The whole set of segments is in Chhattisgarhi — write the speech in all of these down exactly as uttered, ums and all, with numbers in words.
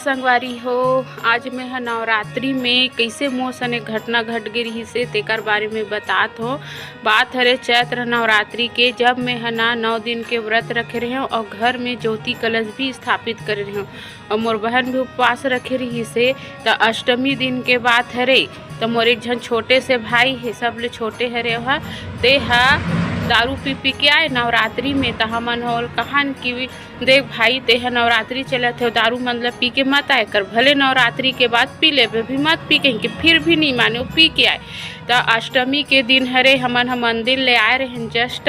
संगवारी हो, आज मैं ह नवरात्रि में कइसे मोर सने घटना घट गे रिहिस हे, तेकर बारे में बतात हो। बात हरे चैत्र नवरात्रि के, जब मैं ह ना नौ दिन के व्रत रखे रहेंव अउ घर में ज्योति कलश भी स्थापित करे रहेंव अउ मोर बहन भी उपवास रखे रिहिस हे। त अष्टमी दिन के बात हरे, त मोर एक झन छोटे से भाई हे, सबले छोटे हरे ओहा, ते ह दारू पी पी के आए नवरात्रि में। त हमन ह ओला कहन कि देख भाई, तेहा नवरात्रि चलत हे, दारू मन ल पी के मत आए कर, भले नवरात्रि के बाद पी लेबे, भी मत पी कहिके, फिर भी नहीं माने, वो पी के आए। त अष्टमी के दिन हरे, हमन ह मंदिर ले आए रहेन just,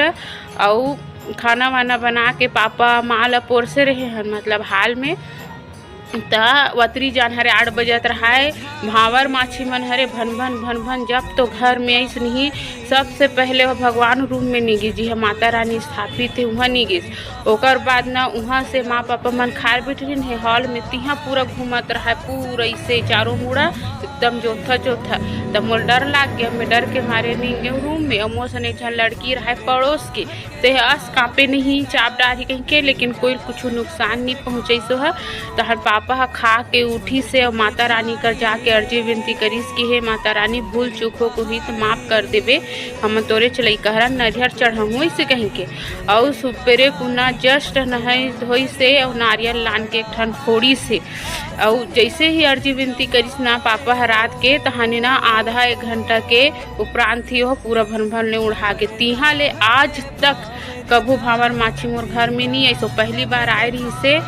अउ खाना वाना बना के पापा माँ ल पोरसे रहे हन, मतलब हाल में। त वतरी जान हरे आठ बजत रहाय, भांवर माछी मन हरे भन भन भन भन, जब तो घर में आइस नहीं, सबसे पहले वो भगवान रूम में नहीं गिस, जिहां माता रानी स्थापित हे, उहां नहीं गिस। ओकर बाद ना उहां से माँ पापा मन खार बैठ रहिन हे हॉल में, तिहां पूरा घूमत रहाय, पूरा इसे चारों मुड़ा एकदम जोथा जोथा। त मोर डर लाग गया, मैं डर के मारे नहीं गए रूम में। अउ मोर सने एक झन लड़की रहाय पड़ोस के, ते अस कांपे नहीं, चाप डारही कहिके, लेकिन कोई कुछ नुकसान नहीं पहुंचइस ओह। तहन पापा ह खा के उठिस हे अउ माता रानी कर जाके अर्जी विनती करिस कि हे माता रानी, भूल चूक हो होही त माफ कर देबे, हम तोरे चलई कहरा नरियर चढ़ाहूं, अइसे कहिके। अउ सुपेरे कुना just नहाइस धोइस हे अउ नारियल लान के एक ठन फोड़िस हे। अउ जैसे ही अर्जी विनती करिस ना पापा ह रात के, तहाने ना आधा एक घंटा के उपरांत ही ओह पूरा भन भन ले उड़हा गे। तिहां ले आज तक कभू भांवर माछी मोर घर में नहीं आइस, पहली बार आए रहिस हे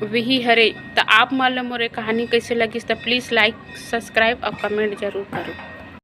विही हरे। त आप मन ल मोर ये कहानी कइसे लगिस, त please like, subscribe अउ comment जरूर करो।